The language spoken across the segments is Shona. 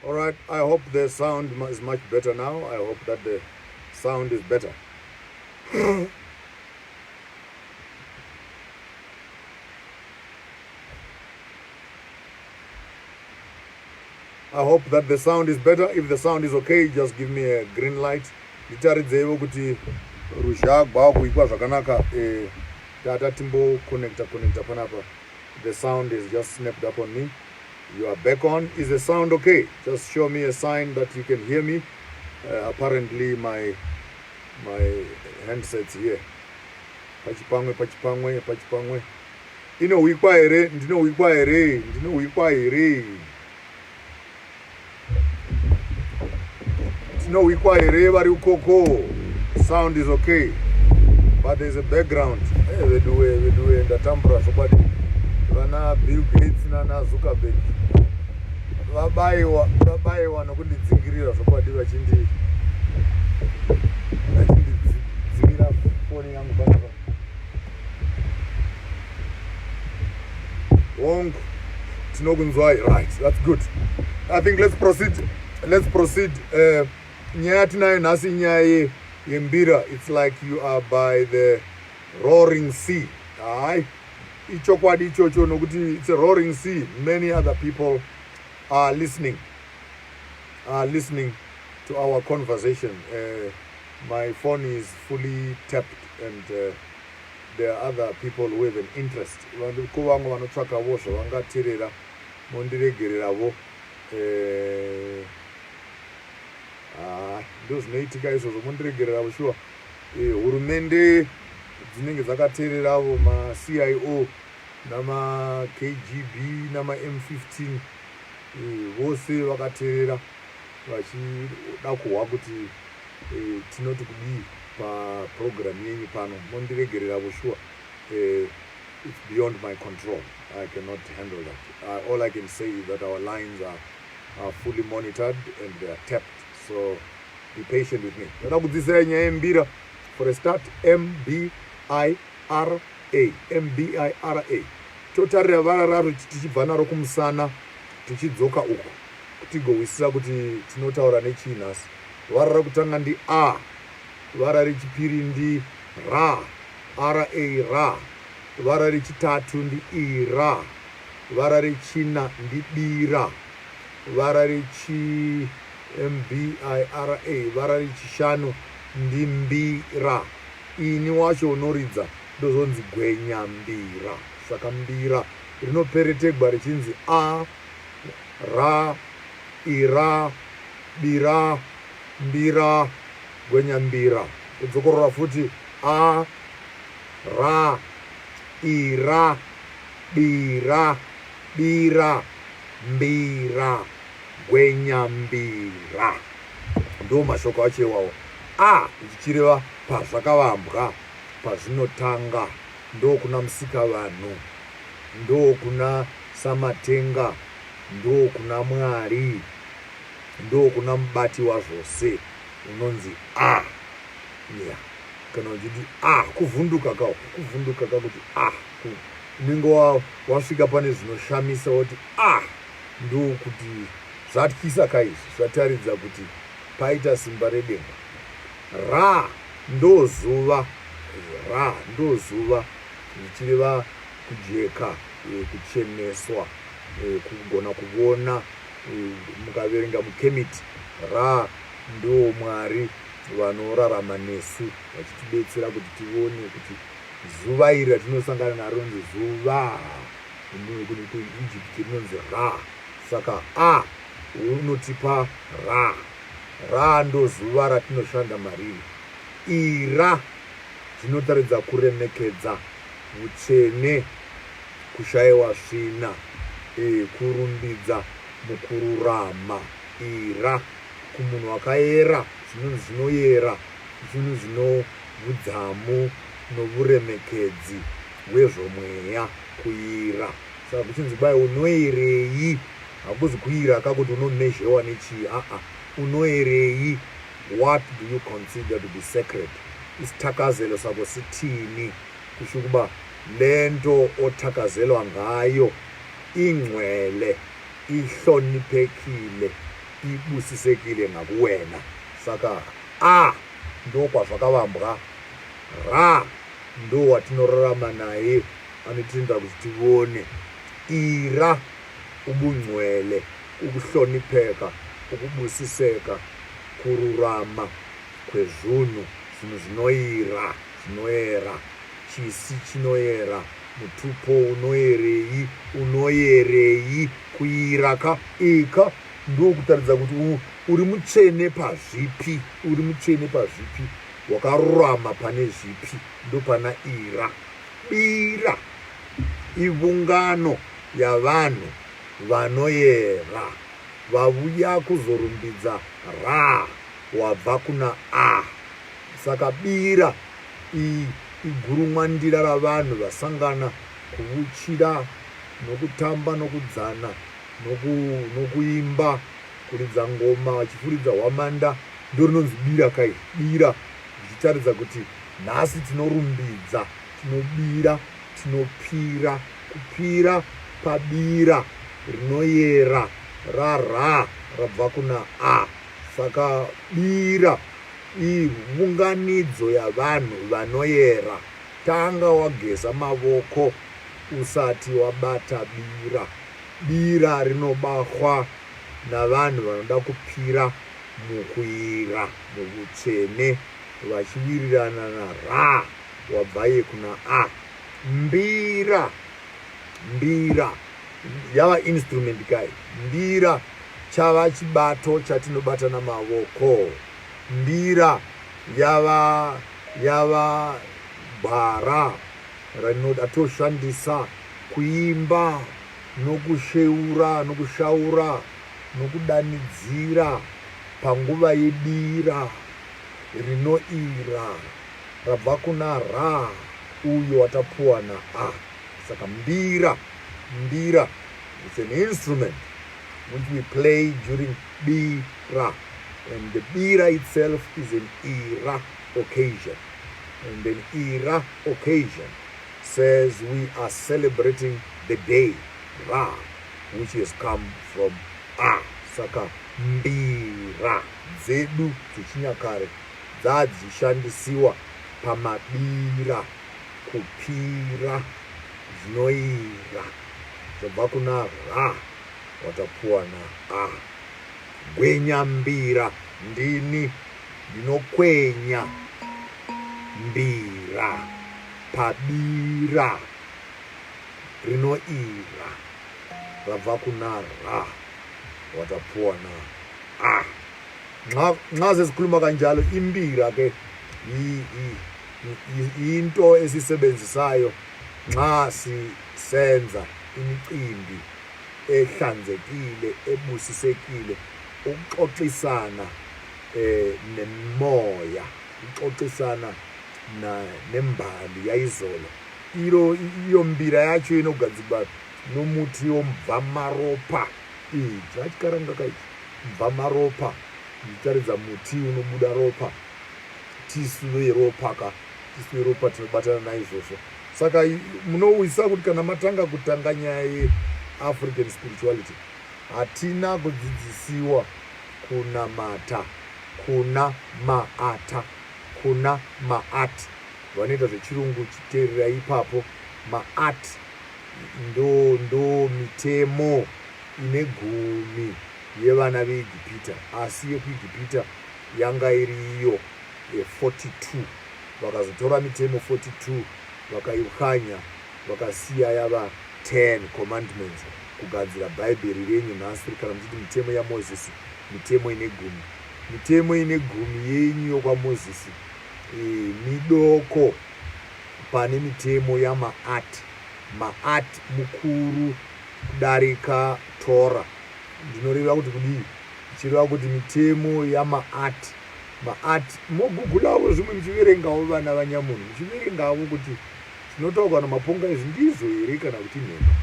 All right, I hope the sound is much better now. I hope that the sound is better. I hope that the sound is better. If the sound is okay, just give me a green light. Nditaridzeiwo kuti ruzha gwakuikwa zvakanaka. Eh, tata timbo connecta connecta panapa. The sound is just snapped up on me. You are back on. Is the sound okay? Just show me a sign that you can hear me. Apparently my handset's here. Pachipamwe, pachipamwe, pachipamwe. Inohwikwa here? Ndinohwikwa here? Ndinohwikwa here? Tinohwikwa here vari ukoko? Sound is okay. But there's a background. Hey, veduwe, veduwe, ndatambura zvokwadi. Vana Bill Gates nana Zuckerberg vabaiwa, vabaiwa nokundidzingirira zvokwadi vachindi vachindidzimira foni yangu panapa. Hongu, tinokunzwai. Right, that's good. I think let's proceed. Let's proceed. Nyaya tinayo nhasi inyaya yembira. It's like you are by the roaring sea. Hayi, ichokwadi ichocho nokuti it's a roaring sea. Many other people are listening. Are listening to our conversation. My phone is fully tapped and there are other people who have an interest. Ko vamwe vanotsvakavo zvavangaterera, mondiregereravo. Ndo zvinoitika izvozvo, mondiregereravo shuwa. Hurumende dzinenge dzakateereravo, maCIO namaKGB namaM15, vose vakateerera vachida kuhwa kuti tinoti kudii paprogram yenyu pano. Mondiregereravo shuwa. It's beyond my control. I cannot handle that. All I can say is that our lines are fully monitored and they are tapped. So be patient with me. Ndoda kudzidzisai nyaya yembira. For a start, M B I R A, M B I R A. Totarira vara raro tichibva naro kumusana tichidzoka uku tigohwisisa kuti tinotaura nechii nhasi. Vara rekutanga ndi A, vara rechipiri ndi Ra, R A Ra, vara rechitatu ndi I Ra, vara rechina ndi Bira, vara rechi M B I R A, vara rechishanu ndi Mbira. Ini wacho unoridza ndozonzi gwenya mbira. Saka mbira rinoperetegwa richinzi A, Ra, Ira, Bira, Mbira, gwenya mbira. Kudzokorora futi A, Ra, Ira, Bira, Bira, Mbira, gwenya mbira. Ndo mashoko acho iwawo. A zvichireva pazvakavambwa, pazvinotanga, ndokuna Musikavanhu, ndokuna Samatenga, ndokuna Mwari, ndokuna mubati wazvose unonzi A. Yeah. Kana uchiti A, kuvhunduka ka, kuvhunduka ka kuti A, unenge wasvika pane zvinoshamisa woti A, ndokuti zvatyisa ka izvi, zvataridza kuti paita simba redenga. Ra ndozuva, ra ndozuva zvichireva kujeka, kucheneswa, kugona kuvona. Mukaverenga muKemiti, Ra ndo Mwari vanorarama nesu vachitibetsera kuti tivone kuti zuva iri ratinosangana naro rinonzi zuva, kuEgypt rinonzi Ra. Saka A unotipa Ra. Ra ndo zuva ratinoshanda mariri. Ira zvinotaridza kuremekedza, vutsvene, kushaiwa svina, kurumbidza mukururama. Ira kumunhu wakaera, zvinonzi zvinoyera, zvinhu zvino vudzamu novuremekedzi hwezvomweya, kuira. Saka kuchinzi kwai unoerei, hakuzi kuira ka kuti unomezhewa nechii, aa, unoerei, what do you consider to be sacred? Isithakazelo sako sithini? Kusho ukuba lento othakazelwa ngayo ingcwele, ihloniphekile. Ibusisekile ngakuwena. Saka A ndokwazvakavambwa, Ra ndo watinorarama naye anotitendera kuti tivone, Ira ubungcwele, ukuhlonipheka, ukubusiseka, kururama kwezvunhu, zvinhu zvinoira, zvinoera, chisi chinoera, mutupo unoerei, unoyerei, kuira ka, ika ndokutaridza kuti uri mutsvene pazvipi, uri mutsvene pazvipi, wakarurama pane zvipi, ndopana ira. Bira ivungano yavanhu vanoyera vavuya kuzorumbidza Ra wabva kuna A. Saka bira iyi igurumwandira ravanhu vasangana kuvuchira nokutamba nokudzana nokuimba, kuridza ngoma vachifuridza hwamanda. Ndorinonzi bira kai, bira zvichitaridza kuti nhasi tinorumbidza, tinobira, tinopira, kupira pabira rinoyera ra Ra rabva kuna A. Saka bira ivunganidzo yavanhu vanoyera. Tanga wageza mavoko usati wabata bira. Bira rinobahwa navanhu vanoda kupira mukuira muvutsvene vachiwirirana na Ra wabvaye kuna A. Mbira, mbira yava instrument kai. Mbira chava chibato chatinobata namavoko. Mbira yava yava gwara rinoda toshandisa kuimba nokusheura nokushaura nokudanidzira panguva yebira rinoira rabva kuna Ra uyo watapuwa na A. Saka mbira, mbira it's an instrument which we play during bira, and the bira itself is an ira occasion, and an ira occasion says we are celebrating the day Ra, which has come from A. Saka mbira dzedu dzechinyakare dzadzishandisiwa pamabira kupira zvinoira zvabva kuna Ra watapuwa na A. Gwenyambira ndini ndinokwenya mbira pabira rinoira rabva kuna Ra watapuwa na A. Nxa sesikhuluma kanjalo imbira ke into esisebenzisayo nxa sisenza imicimbi ehlanzekile ebusisekile ukuxoxisana eh nemoya ukuxoxisana na nembali yaizolo iro iyo mbira yacho inogadzikwa nomuti womubvamaropa ichi achikaranga kaichi mubvamaropa ndichitaridza muti unobuda ropa tisu veropa ka tisu veropa tinobatana naizvozvo saka munowisa kuti kana matanga kutanga nyaya yeAfrican spirituality hatina kudzidzisiwa kunamata kuna maata kuna maat vanoita zvechirungu chiteerera ipapo maat ndo ndo mitemo ine gumi yevana veEgipita asi yekuEgipita yanga iri iyo 42 vakazotora mitemo 42 vakaipwanya vakasiya yava 10 commandments kugadzira bhaibheri renyu nhasi kana muchiti mitemo yaMozisi mitemo ine gumi mitemo ine gumi yenyu yokwaMozisi e, midoko pane mitemo yamaat maat mukuru kudarika Tora ndinoreva kuti kudii ndichireva kuti mitemo yamaat maat mogugulawo zvimwe muchiverengawo vana vanyamunhu muchiverengawo kuti zvinotaurwa namaponga izvi ndizvo here kana kuti nhema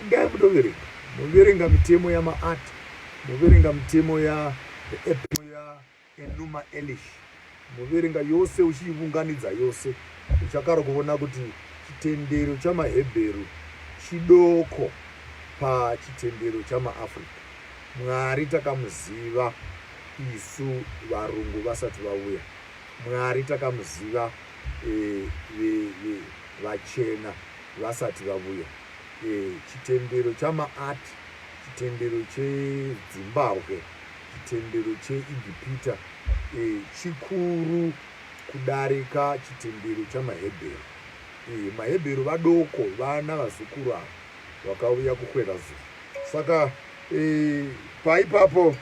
indai mutoverenga moverenga mitemo yamaat moverenga mitemo ya the ya Enuma Elish moverenga yose uchiivunganidza yose uchakara kuona kuti chitendero chamaHebheru chidoko pachitendero chamaAfrica. Mwari takamuziva isu varungu vasati vauya. Mwari takamuziva e, vachena vasati vavuya. E, chitendero chamaart, chitendero chedzimbabwe, chitendero cheEgipita e, chikuru kudarika chitendero chamahebheru. E, mahebheru vadoko vana vazukuru ava vakauya kukwera zuva. Saka e, paipapo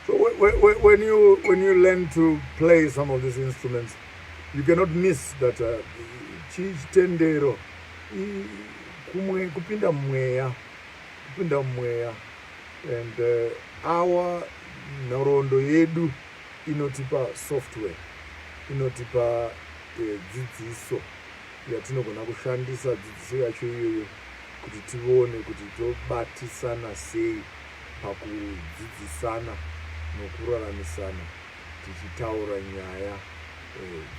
So when you learn to play some of these instruments, you cannot miss that chitendero kumwe kupinda mweya, kupinda mweya, and our nhoroondo yedu inotipa software, inotipa dzidziso yatinogona kushandisa dzidziso yacho iyoyo kuti tivone kuti tobatisana sei pakudzidzisana nokuraramisana tichitaura nyaya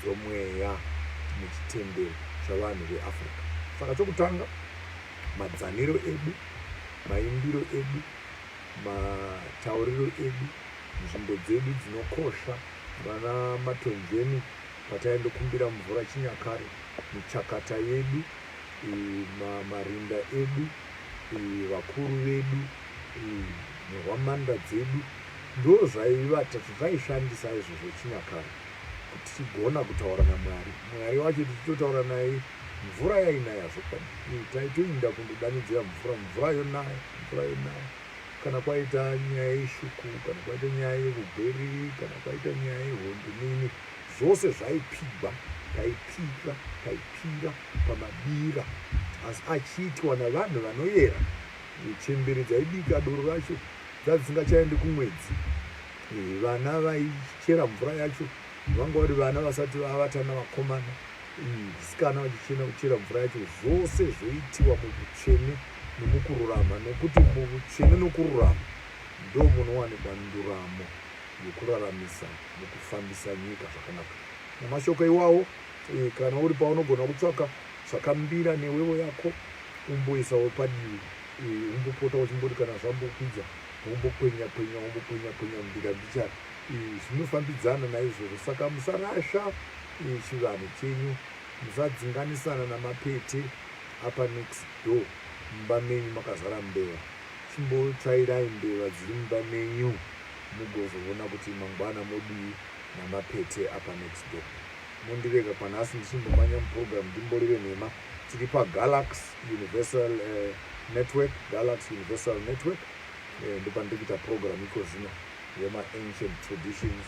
dzomweya nechitendero chavanhu veAfrica. Saka chokutanga, madzaniro edu, maimbiro edu, matauriro edu, nzvimbo dzedu dzinokosha, vana Matonjeni pataindokumbira mvura chinyakare, michakata yedu, marinda edu, vakuru vedu, nehwamanda dzedu, ndo zvaiva zvaishandisa izvozvo chinyakare kuti tigona kutaura naMwari. Mwari wacho tichitotaura naye mvura yainaya zvokwadi. Taitoinda kundodanidzira mvura, mvura yonaya, mvura yonaya. Kana kwaita nyaya yeshuku, kana kwaita nyaya yeugweri, kana kwaita nyaya yehondo nini, zvose zvaipigwa, taipira, taipira pamabira, asi achiitwa navanhu vanoyera. Chembere dzaibika doro racho dzadzisingachaendi kumwedzi. Vana vaichera mvura yacho vanga vari vana vasati vavatana vakomana, vasikana vachichena kuchera mvura yacho. Zvose zvoitiwa muvutsvene nomukururama, nokuti muvutsvene nokururama ndo munowanikwa nduramo yekuraramisa nokufambisa nyika zvakanaka. Namashoko iwawo, kana uri paunogona kutsvaka, tsvaka mbira newevo yako umboisawo padivi, umbopota uchimboti kana zvambokwidza wombokwenya kwenya, wombokwenya kwenya mbira mbichana. Zvinofambidzana naizvozvo. Saka musarasha chivanhu chenyu, musadzinganisana namapete apa next door. Mumba menyu makazara mbeva, chimbotsvairai mbeva dziri mumba menyu mugozoona kuti mangwana modii namapete apa next door. Mondirega kwanhasi ndichimbomanya muprogram, ndimboreve nhema. Tiri paGalaxy Universal Network, Galaxy Universal Network. Ndopandiri kuita program iko zvino yema-ancient traditions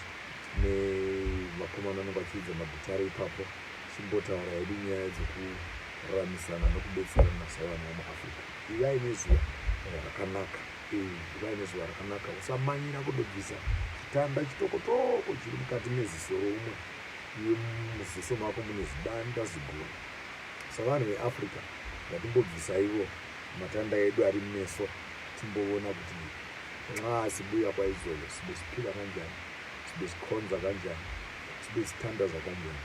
nevakomana vanenge vachiridza magitare ipapo, chimbotaura hedu nyaya dzekuraramisana nokubetserana savanhu vamuAfrica. Ivai nezuva rakanaka, ivai nezuva rakanaka. Usamanyira kudobvisa chitanda chitokotoko chiri mukati meziso roumwe, iwe muziso mako mune zidanda ziguru. Savanhu veAfrica, ngatimbobvisaivo matanda edu ari mumeso, timboona kuti nxa sibuya kwayizolo sibe siphila kanjani, sibe sikhonza kanjani, sibe sithandaza kanjani,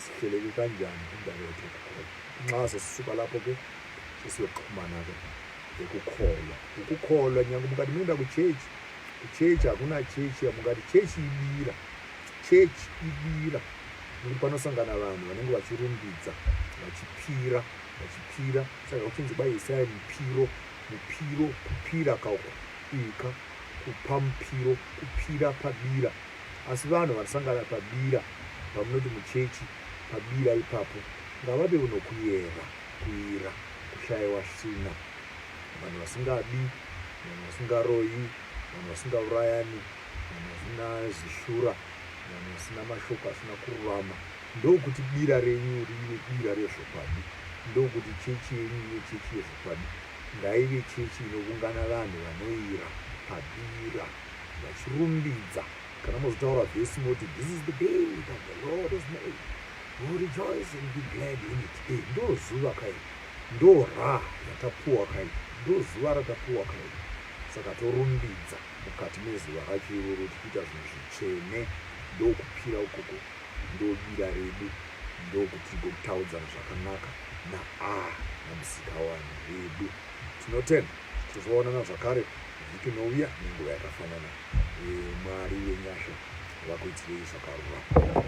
sihleleke kanjani indaba yethu yokukholwa. Nxa sesisuka lapho-ke sesiyoxhumana-ke ekukholwa, ukukholwa. Nyange mukati munoenda kuchechi, kuchechi hakuna chechi yamungati chechi ibira. Chechi ibira nekuti panosangana vanhu vanenge vachirumbidza, vachipira, vachipira. Saka kuchinzi kwai isai mupiro, mupiro kupira kauku ika kupa mupiro, kupira pabira. Asi vanhu vanosangana pabira pamunoti muchechi, pabira ipapo ngavave nokuyera, kuira, kushaiwa svina, vanhu vasingabi, vanhu vasingaroyi, vanhu vasingaurayani, vanhu vasina zishura, vanhu vasina mashoko asina kururama. Ndokuti bira renyu rive bira rezvokwadi, ndokuti chechi yenyu ive chechi yezvokwadi. Ngaive chechi inovungana vanhu vanoira pabira vachirumbidza. Kana mozotaura vhesi moti, "This is the day that the Lord has made, we will rejoice and be glad in it." Ndo zuva kai, ndo ra yatapuwa kai, ndo zuva ratapuwa kai. Saka torumbidza mukati mezuva racho iroro tichiita zvinhu zvitsvene. Ndokupira ukoko, ndobira redu, ndokuti tigotaudzana zvakanaka naa naMusikawanhu wedu. Tinotenda, tizoonana zvakare vhiki inouya nenguva yakafanana. Mwari wenyasha vakuitirei zvakarurama.